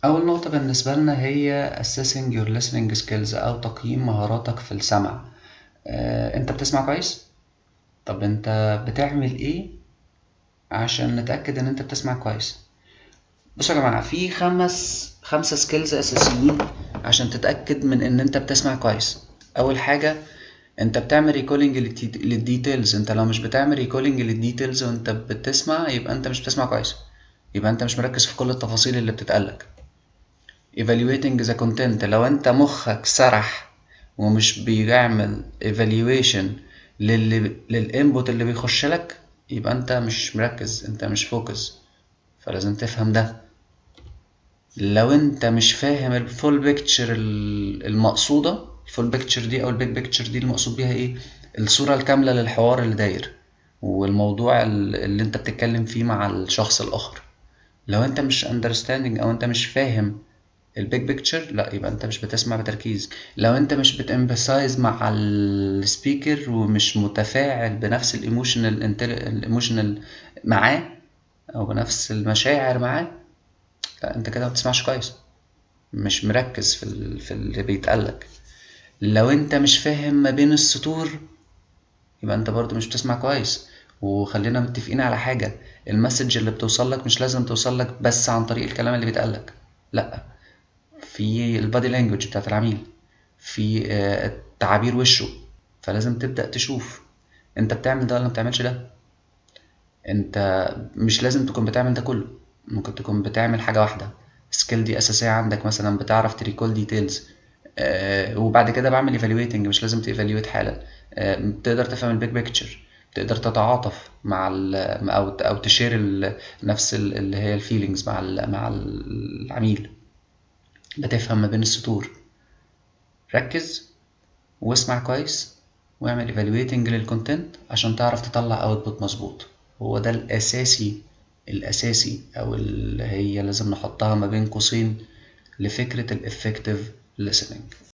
أول نقطة بالنسبة لنا هي assessing your listening skills أو تقييم مهاراتك في السمع. أنت بتسمع كويس؟ طب أنت بتعمل إيه عشان نتأكد إن أنت بتسمع كويس؟ بصوا يا جماعة، في خمسة skills أساسيين عشان تتأكد من إن أنت بتسمع كويس. أول حاجة، أنت بتعمل recalling لل details. أنت لو مش بتعمل recalling لل details وأنت بتسمع يبقى أنت مش بتسمع كويس، يبقى أنت مش مركز في كل التفاصيل اللي بتتقالك. evaluating the content، لو انت مخك سرح ومش بيعمل evaluation لل input اللي بيخش لك يبقى انت مش مركز، انت مش focus، فلازم تفهم ده. لو انت مش فاهم ال full picture المقصودة، ال full picture دي او ال big picture دي المقصود بيها ايه؟ الصورة الكاملة للحوار اللي داير والموضوع اللي انت بتتكلم فيه مع الشخص الاخر. لو انت مش understanding او انت مش فاهم ال big picture، لا يبقى انت مش بتسمع بتركيز. لو انت مش بت empathize مع ال speaker ومش متفاعل بنفس ال emotional معاه او بنفس المشاعر معاه، لا انت كده ما بتسمعش كويس، مش مركز في اللي بيتقالك. لو انت مش فاهم ما بين السطور يبقى انت برضو مش بتسمع كويس. وخلينا متفقين على حاجة، ال message اللي بتوصلك مش لازم توصلك بس عن طريق الكلام اللي بيتقالك، لا، في ال body language بتاعت العميل، في تعابير وشه، فلازم تبدأ تشوف انت بتعمل ده ولا ما بتعملش ده. انت مش لازم تكون بتعمل ده كله، ممكن تكون بتعمل حاجة واحدة، skill دي أساسية عندك، مثلا بتعرف ت recall details، وبعد كده بعمل evaluating، مش لازم ت evaluate حالا. بتقدر تفهم ال big picture، تقدر تتعاطف مع ال او ت share نفس اللي هي ال feelings مع العميل، بتفهم ما بين السطور. ركز واسمع كويس واعمل evaluating لل content عشان تعرف تطلع output مظبوط. هو ده الأساسي أو اللي هي لازم نحطها ما بين قوسين لفكرة ال effective listening.